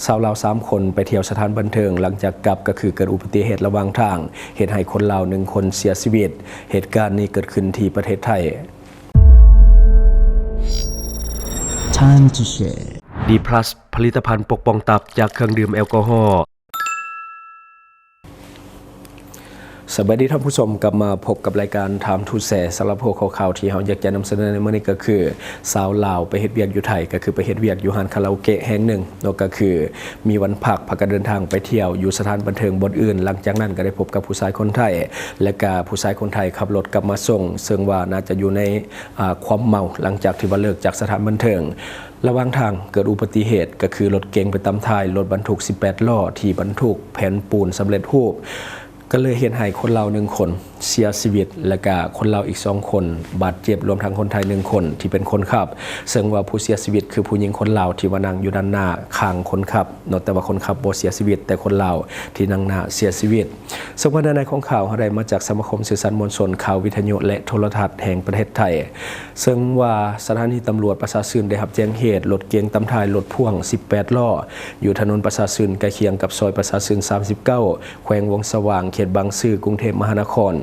ຊາວລາວສາມຄົນໄປທ່ຽວສະຖານບັນເທີງ, ຫຼັງຈາກກັບກໍຄືເກີດອຸບັດຕິເຫດລະຫວ່າງທາງ, ເຮັດໃຫ້ຄົນລາວໜຶ່ງຄົນເສຍຊີວິດ. ເຫດການນີ້ເກີດຂຶ້ນທີ່ປະເທດໄທ. Time to share. ດີພລັສ ຜະລິດຕະພັນປົກປ້ອງຕັບຈາກເຄື່ອງດື່ມແອລກໍຮໍ. ສະບາຍດີທ່ານຜູ້ຊົມ, ກັບມາພົບກັບລາຍການ Time to Share. ສຳລັບຫົວຂໍ້ຂ່າວທີ່ເຮົາຢາກຈະນຳສະເໜີໃນມື້ນີ້ກໍຄື ຊາວລາວໄປເຮັດວຽກຢູ່ໄທ, ກໍຄືໄປເຮັດວຽກຢູ່ຮ້ານຄາຣາໂອເກະແຫ່ງໜຶ່ງເນາະ, ກໍຄືມີວັນພັກ ພາກັນເດີນທາງໄປທ່ຽວຢູ່ສະຖານບັນເທີງບ່ອນອື່ນ. ຫຼັງຈາກນັ້ນກໍໄດ້ພົບກັບຜູ້ຊາຍຄົນໄທ ແລະກະຜູ້ຊາຍຄົນໄທຂັບລົດກັບມາສົ່ງ, ເຊິ່ງວ່າໜ້າຈະຢູ່ໃນ ອາ ຄວາມເມົາ ຫຼັງຈາກທີ່ວ່າເລີກຈາກສະຖານບັນເທີງ. ລະຫວ່າງທາງເກີດອຸບັດຕິເຫດ ກໍຄືລົດເກັງໄປຕຳທ້າຍລົດບັນທຸກສິບແປດລໍ້ທີ່ບັນທຸກແຜ່ນປູນສຳເລັດຮູບ, ກໍເລີຍເຮັດໃຫ້ຄົນລາວໜຶ່ງຄົນເສຍຊີວິດ ແລະກະຄົນລາວອີກສອງຄົນບາດເຈັບ, ລວມທັງຄົນໄທໜຶ່ງຄົນທີ່ເປັນຄົນຂັບ, ເຊິ່ງວ່າຜູ້ເສຍຊີວິດຄືຜູ້ຍິງຄົນລາວທີ່ວ່ານັ່ງຢູ່ດ້ານໜ້າຂ້າງຄົນຂັບເນາະ, ແຕ່ວ່າຄົນຂັບບໍ່ເສຍຊີວິດ, ແຕ່ຄົນລາວທີ່ນັ່ງໜ້າເສຍຊີວິດ. ເຊິ່ງວ່າເນື້ອໃນຂອງຂ່າວເຮົາໄດ້ມາຈາກສະມາຄົມສື່ສານມວນຊົນ, ຂ່າວ, ວິທະຍຸ ແລະ ໂທລະທັດແຫ່ງປະເທດໄທ, ເຊິ່ງວ່າສະຖານນີຕຳຫຼວດປະຊາຊື່ນໄດ້ຮັບແຈ້ງເຫດລົດເກັງຕຳທ້າຍລົດພ່ວງສິບແປດລໍ້ ຢູ່ຖະໜົນປະຊາຊື່ນ ໃກ້ຄຽງກັບຊອຍປະຊາຊື່ນສາມສິບເກົ້າ ແຂວງວັງສະຫວ່າງ ເຂດບາງຊື່ ກຸງເທບມະຫານະຄອນ.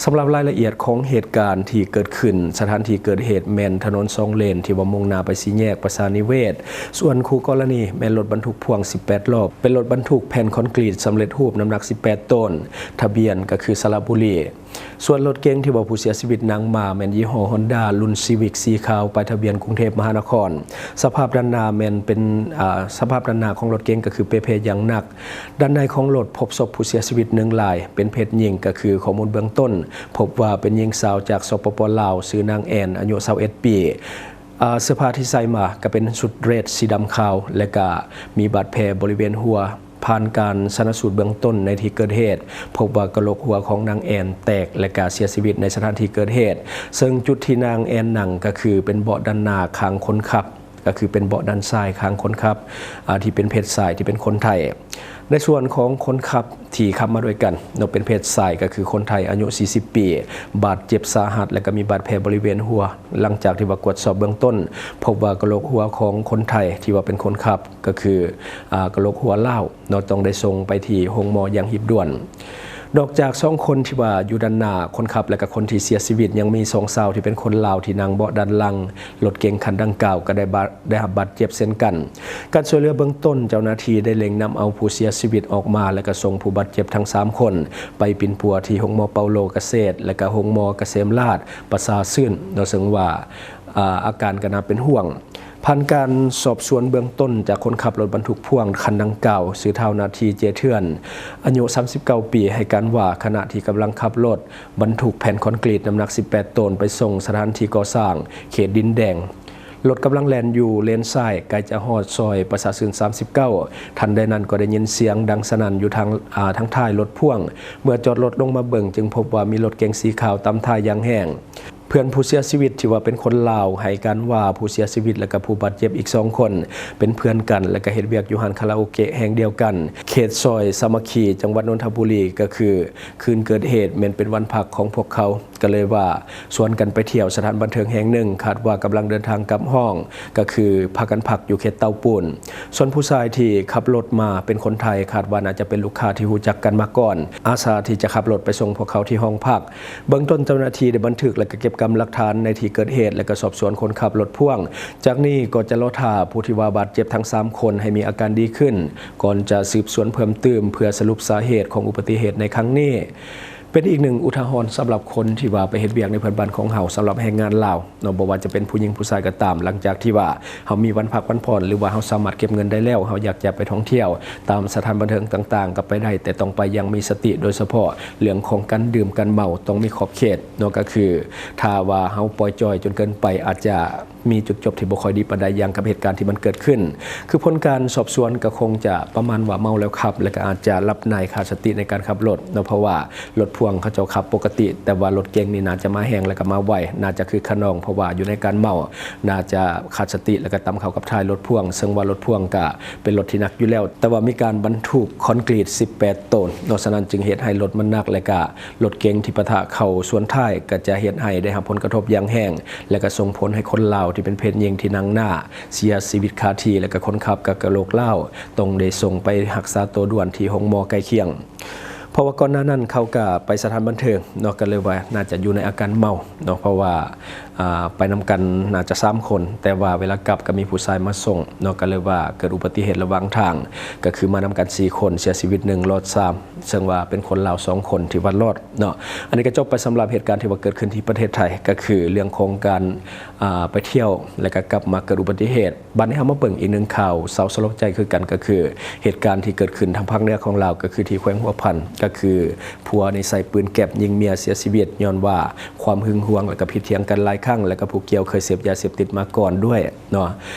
ສຳລັບລາຍລະອຽດຂອງເຫດການທີ່ເກີດຂຶ້ນ, ສະຖານທີ່ເກີດເຫດແມ່ນຖະໜົນສອງເລນທີ່ວ່າມຸ່ງໜ້າໄປສີ່ແຍກປະຊານິເວດ, ສ່ວນຄູ່ກໍລະນີແມ່ນລົດບັນທຸກພ່ວງສິບແປດລໍ້ ເປັນລົດບັນທຸກແຜ່ນຄອນກຣີດສຳເລັດຮູບ ນ້ຳໜັກສິບແປດໂຕນ, ທະບຽນກໍຄືສະລະບູລີ. ສ່ວນລົດເກັງທີ່ວ່າຜູ້ເສຍຊີວິດນັ່ງມາແມ່ນຍີ່ຫໍ້ຮອນດ້າ ລຸ້ນຊີວິກສີຂາວ ປ້າຍທະບຽນກຸງເທບມະຫານະຄອນ. ສະພາບດ້ານໜ້າແມ່ນເປັນ ອາ ສະພາບດ້ານໜ້າຂອງລົດເກັງກໍຄືເປ່ເພຢ່າງໜັກ. ດ້ານໃນຂອງລົດພົບສົບຜູ້ເສຍຊີວິດໜຶ່ງລາຍ ເປັນເພດຍິງ, ກໍຄືຂໍ້ມູນເບື້ອງຕົ້ນພົບວ່າເປັນຍິງສາວຈາກ ສປປ ລາວ ຊື່ນາງແອນ ອາຍຸຊາວເອັດປີ. ອາ ເສື້ອຜ້າທີ່ໃສ່ມາກໍເປັນຊຸດເດຣດສີດຳຂາວ ແລະກະມີບາດແຜບໍລິເວນຫົວ. ຜ່ານການຊະນະສູດເບື້ອງຕົ້ນໃນທີ່ເກີດເຫດ, ພົບວ່າກະໂຫຼກຫົວຂອງນາງແອນແຕກ ແລະກະເສຍຊີວິດໃນສະຖານທີ່ເກີດເຫດ, ເຊິ່ງຈຸດທີ່ນາງແອນນັ່ງກໍຄືເປັນເບາະດ້ານໜ້າຂ້າງຄົນຂັບ, ກໍຄືເປັນເບາະດ້ານຊ້າຍຂ້າງຄົນຂັບ ອາ ທີ່ເປັນເພດຊາຍ ທີ່ເປັນຄົນໄທ. ໃນສ່ວນຂອງຄົນຂັບທີ່ຂັບມາດ້ວຍກັນເນາະ ເປັນເພດຊາຍ ກໍຄືຄົນໄທ ອາຍຸສີ່ສິບປີ ບາດເຈັບສາຫັດ ແລະກະມີບາດແຜບໍລິເວນຫົວ. ຫຼັງຈາກທີ່ວ່າກວດສອບເບື້ອງຕົ້ນ ພົບວ່າກະໂຫຼກຫົວຂອງຄົນໄທທີ່ວ່າເປັນຄົນຂັບ ກໍຄື ອາ ກະໂຫຼກຫົວລ້າວເນາະ, ຕ້ອງໄດ້ສົ່ງໄປທີ່ໂຮງໝໍຢ່າງຮີບດ່ວນ. ນອກຈາກສອງຄົນທີ່ວ່າຢູ່ດ້ານໜ້າຄົນຂັບ ແລະກະຄົນທີ່ເສຍຊີວິດ, ຍັງມີສອງຊາວທີ່ເປັນຄົນລາວທີ່ນັ່ງເບາະດ້ານຫຼັງລົດເກັງຄັນດັ່ງກ່າວ ກໍໄດ້ບາດ ໄດ້ຮັບບາດເຈັບເຊັ່ນກັນ. ການຊ່ວຍເຫຼືອເບື້ອງຕົ້ນ, ເຈົ້າໜ້າທີ່ໄດ້ເລັ່ງນຳເອົາຜູ້ເສຍຊີວິດອອກມາ ແລະກະສົ່ງຜູ້ບາດເຈັບທັງສາມຄົນໄປປິ່ນປົວທີ່ໂຮງໝໍເປົາໂລກະເສດ ແລະກະໂຮງໝໍກະເສມລາດ ປະຊາຊື່ນເນາະ, ເຊິ່ງວ່າ ອາ ອາການກໍໜ້າເປັນຫ່ວງ. ຜ່ານການສອບສວນເບື້ອງຕົ້ນຈາກຄົນຂັບລົດບັນທຸກພ່ວງຄັນດັ່ງກ່າວ, ຊື່ທ້າວນາທີ ເຈເຖື່ອນ ອາຍຸສາມສິບເກົ້າປີ ໃຫ້ການວ່າ ຂະນະທີ່ກຳລັງຂັບລົດບັນທຸກແຜ່ນຄອນກຣີດນ້ຳໜັກສິບແປດໂຕນໄປສົ່ງສະຖານທີ່ກໍ່ສ້າງເຂດດິນແດງ, ລົດກຳລັງແລ່ນຢູ່ເລນຊ້າຍ ໃກ້ຈະຮອດຊອຍປະຊາຊື່ນສາມສິບເກົ້າ. ທັນໃດນັ້ນກໍໄດ້ຍິນສຽງດັງສະໜັ່ນຢູ່ທາງ ອາ ທາງທ້າຍລົດພ່ວງ. ເມື່ອຈອດລົດລົງມາເບິ່ງ ຈຶ່ງພົບວ່າມີລົດເກັງສີຂາວຕຳທ້າຍຢ່າງແຮງ. ເພື່ອນຜູ້ເສຍຊີວິດທີ່ວ່າເປັນຄົນລາວໃຫ້ການວ່າ ຜູ້ເສຍຊີວິດ ແລະກະຜູ້ບາດເຈັບອີກສອງຄົນເປັນເພື່ອນກັນ ແລະກະເຮັດວຽກຢູ່ຮ້ານຄາຣາໂອເກະແຫ່ງດຽວກັນ ເຂດຊອຍສາມັກຄີ ຈັງຫວັດນົນທະບູລີ. ກໍຄືຄືນເກີດເຫດແມ່ນເປັນວັນພັກຂອງພວກເຂົາ, ກໍເລີຍວ່າຊວນກັນໄປທ່ຽວສະຖານບັນເທີງແຫ່ງໜຶ່ງ, ຄາດວ່າກຳລັງເດີນທາງກັບຫ້ອງ, ກໍຄືພາກັນພັກຢູ່ເຂດເຕົາປູນ. ສ່ວນຜູ້ຊາຍທີ່ຂັບລົດມາເປັນຄົນໄທ, ຄາດວ່າໜ້າຈະເປັນລູກຄ້າທີ່ຮູ້ຈັກກັນມາກ່ອນ, ອາສາທີ່ຈະຂັບລົດໄປສົ່ງພວກເຂົາທີ່ຫ້ອງພັກ. ເບື້ອງຕົ້ນເຈົ້າໜ້າທີ່ໄດ້ບັນທຶກ ແລະກະເກັບກຳຫຼັກຖານໃນທີ່ເກີດເຫດ ແລະກະສອບສວນຄົນຂັບລົດພ່ວງ. ຈາກນີ້ກໍຈະລໍຖ້າຜູ້ທີ່ວ່າບາດເຈັບທັງສາມຄົນໃຫ້ມີອາການດີຂຶ້ນ ກ່ອນຈະສືບສວນເພີ່ມຕື່ມ ເພື່ອສະຫຼຸບສາເຫດຂອງອຸບັດຕິເຫດໃນຄັ້ງນີ້. ເປັນອີກໜຶ່ງອຸທາຫອນສຳລັບຄົນທີ່ວ່າໄປເຮັດວຽກໃນເພື່ອນບ້ານຂອງເຮົາ, ສຳລັບແຮງງານລາວເນາະ, ບໍ່ວ່າຈະເປັນຜູ້ຍິງຜູ້ຊາຍກໍຕາມ, ຫຼັງຈາກທີ່ວ່າເຮົາມີວັນພັກວັນຜ່ອນ ຫຼືວ່າເຮົາສາມາດເກັບເງິນໄດ້ແລ້ວ, ເຮົາຢາກຈະໄປທ່ອງທ່ຽວຕາມສະຖານບັນເທີງຕ່າງໆ ກໍໄປໄດ້, ແຕ່ຕ້ອງໄປຢ່າງມີສະຕິ, ໂດຍສະເພາະເລື່ອງຂອງການດື່ມການເມົາຕ້ອງມີຂອບເຂດເນາະ, ກໍຄືຖ້າວ່າເຮົາປ່ອຍຈ່ອຍຈົນເກີນໄປ ອາດຈະ ມີຈຸດຈົບທີ່ບໍ່ຄ່ອຍດີປານໃດ ຢ່າງກັບເຫດການທີ່ມັນເກີດຂຶ້ນ. ຄືຜົນການສອບສວນກໍຄົງຈະປະມານວ່າເມົາແລ້ວຂັບ ແລະກໍອາດຈະຫຼັບໃນຂາດສະຕິໃນການຂັບລົດເນາະ, ເພາະວ່າລົດພ່ວງເຂົາເຈົ້າຂັບປົກກະຕິ, ແຕ່ວ່າລົດເກັງນີ້ໜ້າຈະມາແຮງ ແລະກໍມາໄວ, ໜ້າຈະຄຶກຂະນອງ ເພາະວ່າຢູ່ໃນການເມົາ, ໜ້າຈະຂາດສະຕິ ແລະກໍຕຳເຂົ້າກັບທ້າຍລົດພ່ວງ, ເຊິ່ງວ່າລົດພ່ວງກະເປັນລົດທີ່ໜັກຢູ່ແລ້ວ, ແຕ່ວ່າມີການບັນທຸກຄອນກຣີດສິບແປດໂຕນເນາະ, ສະນັ້ນຈຶ່ງເຮັດໃຫ້ລົດມັນໜັກ ແລະກະ ລົດເກັງທີ່ປະທະເຂົ້າສ່ວນທ້າຍ ກໍຈະເຮັດໃຫ້ໄດ້ຮັບຜົນກະທົບຢ່າງແຮງ ແລະກໍສົ່ງຜົນໃຫ້ຄົນລາວ ທີ່ເປັນເພດຍິງທີ່ນັ່ງໜ້າເສຍຊີວິດຄາທີ່ ແລະກະຄົນຂັບກະກະໂຫຼກລ້າວ ຕ້ອງໄດ້ສົ່ງໄປຮັກສາໂຕດ່ວນທີ່ໂຮງໝໍໃກ້ຄຽງ. ເພາະວ່າກ່ອນໜ້ານັ້ນເຂົາກະໄປສະຖານບັນເທີງເນາະ ກະເລີຍວ່າໜ້າຈະຢູ່ໃນອາການເມົາເນາະ ເພາະວ່າ ອ່າ ໄປນຳກັນໜ້າຈະສາມຄົນ ແຕ່ວ່າເວລາກັບກະມີຜູ້ຊາຍມາສົ່ງເນາະ ກະເລີຍວ່າເກີດອຸບັດຕິເຫດລະຫວ່າງທາງ ກະຄືມານຳກັນສີ່ຄົນ ເສຍຊີວິດໜຶ່ງ ລອດສາມ ເຊິ່ງວ່າເປັນຄົນລາວສອງຄົນທີ່ວ່າລອດເນາະ. ອັນນີ້ກະຈົບໄປສຳລັບເຫດການທີ່ວ່າເກີດຂຶ້ນທີ່ປະເທດໄທ ກະຄືເລື່ອງຂອງການ ອ່າ ໄປທ່ຽວ ແລະກະກັບມາເກີດອຸບັດຕິເຫດ. ບາດນີ້ເຮົາມາເບິ່ງອີກໜຶ່ງຂ່າວເສົ້າສະຫຼົດໃຈຄືກັນ ກະຄືເຫດການທີ່ເກີດຂຶ້ນທາງພາກເໜືອຂອງລາວ ກະຄືທີ່ແຂວງຫົວພັນ ກະຄືຜົວນີ້ໃສ່ປືນແກັບຍິງເມຍເສຍຊີວິດ ຍ້ອນວ່າຄວາມຫຶງຫວງ ແລະກະຜິດຖຽງກັນຫຼາຍຄັ້ງ ແລະກະຜູ້ກ່ຽວເຄີຍເສບຢາເສບຕິດມາກ່ອນດ້ວຍເນາະ.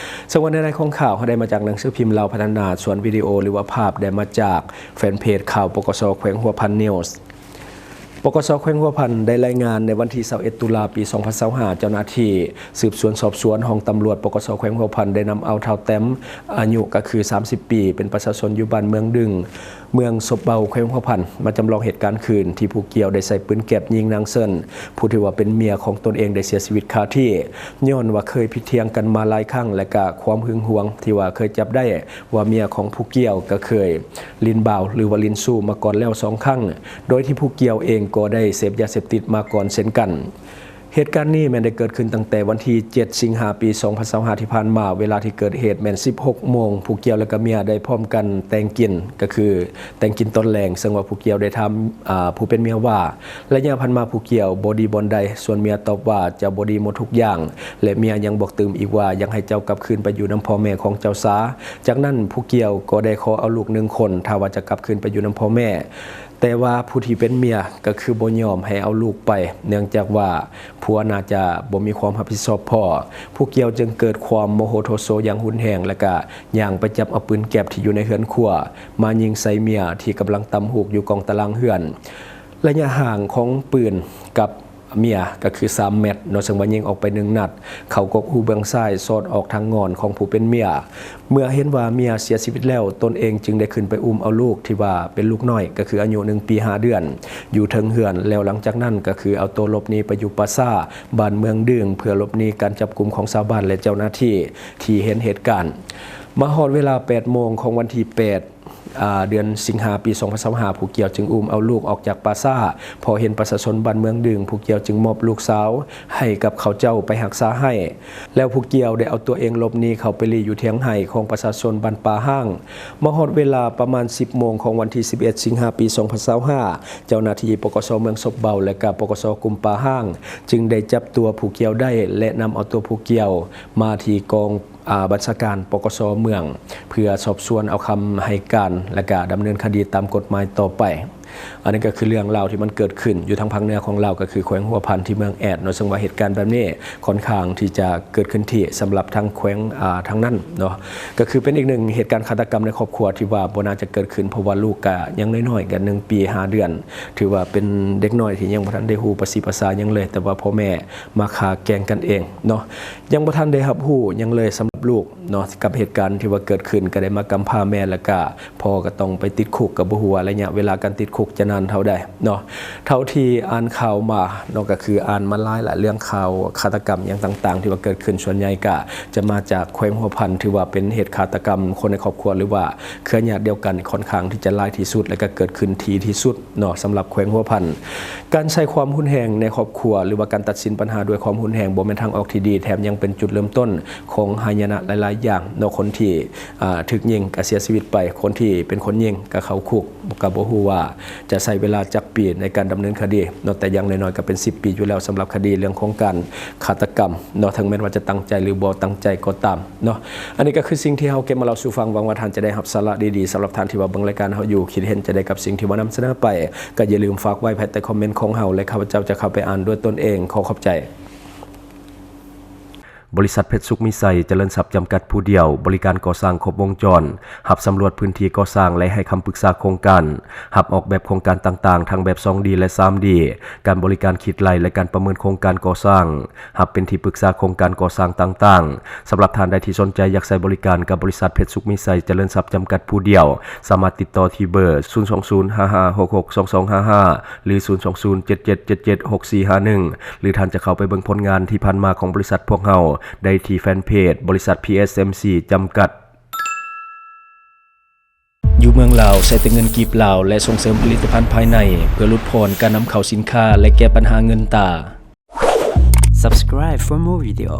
ເຊິ່ງວ່າໃນໃນຂອງຂ່າວເຮົາໄດ້ມາຈາກໜັງສືພິມລາວພັດທະນາ ສ່ວນວິດີໂອ ຫຼືວ່າພາບໄດ້ມາຈາກແຟນເພຈຂ່າວ ປກສ ແຂວງຫົວພັນ News. ປກສ ແຂວງຫົວພັນໄດ້ລາຍງານໃນວັນທີຊາວເອັດ ຕຸລາ ປີສອງພັນຊາວຫ້າ ເຈົ້າໜ້າທີ່ສືບສວນສອບສວນຫ້ອງຕຳຫຼວດ ປກສ ແຂວງຫົວພັນ ໄດ້ນຳເອົາທ້າວແຕ້ມ ອາຍຸກະຄືສາມສິບປີ ເປັນປະຊາຊົນຢູ່ບ້ານເມືອງດຶງ ເມືອງສົບເບົາ ແຂວງຫົວພັນ ມາຈຳລອງເຫດການຄືນທີ່ຜູ້ກ່ຽວໄດ້ໃຊ້ປືນແກັບຍິງນາງເຊີນ ຜູ້ທີ່ວ່າເປັນເມຍຂອງຕົນເອງໄດ້ເສຍຊີວິດຄາທີ່ ຍ້ອນວ່າເຄີຍຜິດຖຽງກັນມາຫຼາຍຄັ້ງ ແລະກະຄວາມຫຶງຫວງທີ່ວ່າເຄີຍຈັບໄດ້ ວ່າເມຍຂອງຜູ້ກ່ຽວກະເຄີຍຫຼິ້ນບ່າວ ຫຼືວ່າຫຼິ້ນຊູ້ມາກ່ອນແລ້ວສອງຄັ້ງ ໂດຍທີ່ຜູ້ກ່ຽວເອງກໍໄດ້ເສບຢາເສບຕິດມາກ່ອນເຊັ່ນກັນ. ເຫດການນີ້ແມ່ນໄດ້ເກີດຂຶ້ນຕັ້ງແຕ່ວັນທີເຈັດ ສິງຫາ ປີສອງພັນຊາວຫ້າ ທີ່ຜ່ານມາ. ເວລາທີ່ເກີດເຫດແມ່ນສິບຫົກໂມງ ຜູ້ກ່ຽວ ແລະກະເມຍໄດ້ພ້ອມກັນແຕ່ງກິນ ກະຄືແຕ່ງກິນຕອນແລງ ເຊິ່ງວ່າຜູ້ກ່ຽວໄດ້ຖາມ ອ່າ ຜູ້ເປັນເມຍວ່າ ໄລຍະຜ່ານມາຜູ້ກ່ຽວບໍ່ດີບ່ອນໃດ? ສ່ວນເມຍຕອບວ່າ ເຈົ້າບໍ່ດີໝົດທຸກຢ່າງ ແລະເມຍຍັງບອກຕື່ມອີກວ່າ ຢາກໃຫ້ເຈົ້າກັບຄືນໄປຢູ່ນຳພໍ່ແມ່ຂອງເຈົ້າຊາ. ຈາກນັ້ນຜູ້ກ່ຽວກໍໄດ້ຂໍເອົາລູກໜຶ່ງຄົນ ຖ້າວ່າຈະກັບຄືນໄປຢູ່ນຳພໍ່ແມ່ ແຕ່ວ່າຜູ້ທີ່ເປັນເມຍກະຄືບໍ່ຍອມໃຫ້ເອົາລູກໄປ ເນື່ອງຈາກວ່າຜົວໜ້າຈະບໍ່ມີຄວາມຮັບຜິດຊອບພໍ. ຜູ້ກ່ຽວຈຶ່ງເກີດຄວາມໂມໂຫໂທໂສຢ່າງຮຸນແຮງ ແລະກະຍ່າງໄປຈັບເອົາປືນແກັບທີ່ຢູ່ໃນເຮືອນຄົວ ມາຍິງໃສ່ເມຍທີ່ກຳລັງຕຳຫູກຢູ່ກ້ອງຕາລ່າງເຮືອນ. ໄລຍະຫ່າງຂອງປືນກັບເມຍກະຄືສາມແມັດເນາະ ເຊິ່ງວ່າຍິງອອກໄປໜຶ່ງນັດ ເຂົ້າກົກຫູເບື້ອງຊ້າຍ ສອດອອກທາງງ່ອນຂອງຜູ້ເປັນເມຍ. ເມື່ອເຫັນວ່າເມຍເສຍຊີວິດແລ້ວ ຕົນເອງຈຶ່ງໄດ້ຂຶ້ນໄປອຸ້ມເອົາລູກທີ່ວ່າເປັນລູກນ້ອຍ ກະຄືອາຍຸໜຶ່ງປີຫ້າເດືອນ ຢູ່ເທິງເຮືອນ ແລ້ວຫຼັງຈາກນັ້ນກະຄືເອົາໂຕຫຼົບໜີໄປຢູ່ປ່າຊ້າບ້ານເມືອງດຶງ ເພື່ອຫຼົບໜີການຈັບກຸມຂອງຊາວບ້ານ ແລະເຈົ້າໜ້າທີ່ທີ່ເຫັນເຫດການ. ມາຮອດເວລາແປດໂມງຂອງວັນທີແປດ ອ່າ ເດືອນສິງຫາ ປີສອງພັນຊາວຫ້າ ຜູ້ກ່ຽວຈຶ່ງອຸ້ມເອົາລູກອອກຈາກປ່າຊ້າ ເພາະເຫັນປະຊາຊົນບ້ານເມືອງດຶງ ຜູ້ກ່ຽວຈຶ່ງມອບລູກສາວໃຫ້ກັບເຂົາເຈົ້າໄປຮັກສາໄຫ້ ແລ້ວຜູ້ກ່ຽວໄດ້ເອົາຕົວເອງຫຼົບໜີເຂົ້າໄປລີ້ຢູ່ຖຽງໄຮ່ຂອງປະຊາຊົນບ້ານປ່າຮ້າງ. ມາຮອດເວລາປະມານສິບໂມງຂອງວັນທີສິບເອັດ ສິງຫາ ປີສອງພັນຊາວຫ້າ ເຈົ້າໜ້າທີ່ ປກສ ເມືອງສົບເບົາ ແລະກະ ປກສ ກຸ່ມປ່າຮ້າງ ຈຶ່ງໄດ້ຈັບຕົວຜູ້ກ່ຽວໄດ້ ແລະນຳເອົາຕົວຜູ້ກ່ຽວມາທີ່ກອງ ອ່າ ບັນຊາການ ປກສ ເມືອງ ເພື່ອສອບສວນເອົາຄຳໃຫ້ການ ແລະກະດຳເນີນຄະດີຕາມກົດໝາຍຕໍ່ໄປ. ອັນນີ້ກະຄືເລື່ອງລາວທີ່ມັນເກີດຂຶ້ນຢູ່ທາງພາກເໜືອຂອງລາວ ກະຄືແຂວງຫົວພັນທີ່ເມືອງແອດເນາະ ເຊິ່ງວ່າເຫດການແບບນີ້ຄ່ອນຂ້າງທີ່ຈະເກີດຂຶ້ນທີ່ສຳລັບທາງແຂວງ ອ່າ ທາງນັ້ນເນາະ ກະຄືເປັນອີກໜຶ່ງເຫດການຄາດຕະກຳໃນຄອບຄົວທີ່ວ່າບໍ່ໜ້າຈະເກີດຂຶ້ນ ເພາະວ່າລູກກະຍັງນ້ອຍໆ ກະໜຶ່ງປີຫ້າເດືອນ ຖືວ່າເປັນເດັກນ້ອຍທີ່ຍັງບໍ່ທັນໄດ້ຮູ້ປະສີປະສາຫຍັງເລີຍ ແຕ່ວ່າພໍ່ແມ່ມາຂ້າແກ່ງກັນເອງເນາະ ຍັງບໍ່ທັນໄດ້ຮັບຮູ້ຫຍັງເລີຍສຳລັບລູກ ເນາະ ກັບເຫດການທີ່ວ່າເກີດຂຶ້ນ ກະໄດ້ມາກຳພ້າແມ່ ແລະກະພໍ່ກະຕ້ອງໄປຕິດຄຸກ ກະບໍ່ຮູ້ວ່າໄລຍະເວລາການຕິດຄຸກຈະນານເທົ່າໃດເນາະ. ເທົ່າທີ່ອ່ານຂ່າວມາເນາະ ກະຄືອ່ານມາຫຼາຍລະ ເລື່ອງຂ່າວຄາດຕະກຳຫຍັງຕ່າງໆ ທີ່ວ່າເກີດຂຶ້ນ ສ່ວນໃຫຍ່ກະຈະມາຈາກແຂວງຫົວພັນ ຖືວ່າເປັນເຫດຄາດຕະກຳຄົນໃນຄອບຄົວ ຫຼືວ່າເຄືອຍາດດຽວກັນ ຂ້ອນຂ້າງທີ່ຈະຫຼາຍທີ່ສຸດ ແລະກະເກີດຂຶ້ນຖີ່ທີ່ສຸດ ເນາະ ສຳລັບແຂວງຫົວພັນ. ການໃຊ້ຄວາມຮຸນແຮງໃນຄອບຄົວ ຫຼືວ່າການຕັດສິນບັນຫາດ້ວຍຄວາມຮຸນແຮງ ບໍ່ແມ່ນທາງອອກທີ່ດີ ແຖມຍັງເປັນຈຸດເລີ່ມຕົ້ນຂອງຫາຍະນະຫຼາຍໆຢ່າງເນາະ. ຄົນທີ່ ອ່າ ຖືກຍິງກະເສຍຊີວິດໄປ ຄົນທີ່ເປັນຄົນຍິງກະເຂົ້າຄຸກ ກະບໍ່ຮູ້ວ່າຈະໃຊ້ເວລາຈັກປີໃນການດຳເນີນຄະດີເນາະ ແຕ່ຢ່າງໜ້ອຍໆກະເປັນສິບປີຢູ່ແລ້ວ ສຳລັບຄະດີເລື່ອງຂອງການຄາດຕະກຳເນາະ ເຖິງແມ່ນວ່າຈະຕັ້ງໃຈ ຫຼືບໍ່ຕັ້ງໃຈກໍຕາມ ເນາະ. ອັນນີ້ກະຄືສິ່ງທີ່ເຮົາເກັບມາເລົ່າສູ່ຟັງ ຫວັງວ່າທ່ານຈະໄດ້ຮັບສາລະດີໆ. ສຳລັບທ່ານທີ່ວ່າເບິ່ງລາຍການເຮົາຢູ່ ຄິດເຫັນຈັ່ງໃດກັບສິ່ງທີ່ວ່ານຳສະເໜີໄປ ກະຢ່າລືມຝາກໄວ້ພາຍໃຕ້ຄອມເມັນຂອງເຮົາ ແລະຂ້າພະເຈົ້າຈະເຂົ້າໄປອ່ານດ້ວຍຕົນເອງ. ຂໍຂອບໃຈ. ບໍລິສັດເພັດສຸກມີໄຊ ຈະເລີນຊັບ ຈຳກັດຜູ້ດຽວ ບໍລິການກໍ່ສ້າງຄົບວົງຈອນ, ຮັບສຳຫຼວດພື້ນທີ່ກໍ່ສ້າງ ແລະ ໃຫ້ຄຳປຶກສາໂຄງການ, ຮັບອອກແບບໂຄງການຕ່າງໆ ທັງແບບສອງດີ ແລະ ສາມດີ, ການບໍລິການຄິດໄລ່ ແລະ ການປະເມີນໂຄງການກໍ່ສ້າງ. ຮັບເປັນທີ່ປຶກສາໂຄງການກໍ່ສ້າງຕ່າງໆ. ສຳລັບທ່ານໃດທີ່ສົນໃຈຢາກໃຊ້ບໍລິການກັບບໍລິສັດເພັດສຸກມີໄຊຈະເລີນຊັບຈຳກັດຜູ້ດຽວ, ສາມາດຕິດຕໍ່ທີ່ເບີ ສູນສອງສູນ ຫ້າຫ້າຫົກຫົກ ສອງສອງຫ້າຫ້າ ຫຼື ສູນສອງສູນ ເຈັດເຈັດເຈັດເຈັດ ຫົກສີ່ຫ້າໜຶ່ງ ຫຼື ທ່ານຈະເຂົ້າໄປເບິ່ງຜົນງານທີ່ຜ່ານມາຂອງບໍລິສັດພວກເຮົາ ໄດ້ທີ່ແຟນເພຈບໍລິສັດ ພີເອັສເອັມຊີ ຈຳກັດ. ຢູ່ເມືອງລາວໃຊ້ແຕ່ເງິນກີບລາວ ແລະ ສົ່ງເສີມຜະລິດຕະພັນພາຍໃນ ເພື່ອຫຼຸດຜ່ອນການນຳເຂົ້າສິນຄ້າ ແລະ ແກ້ບັນຫາເງິນຕາ. Subscribe for more video.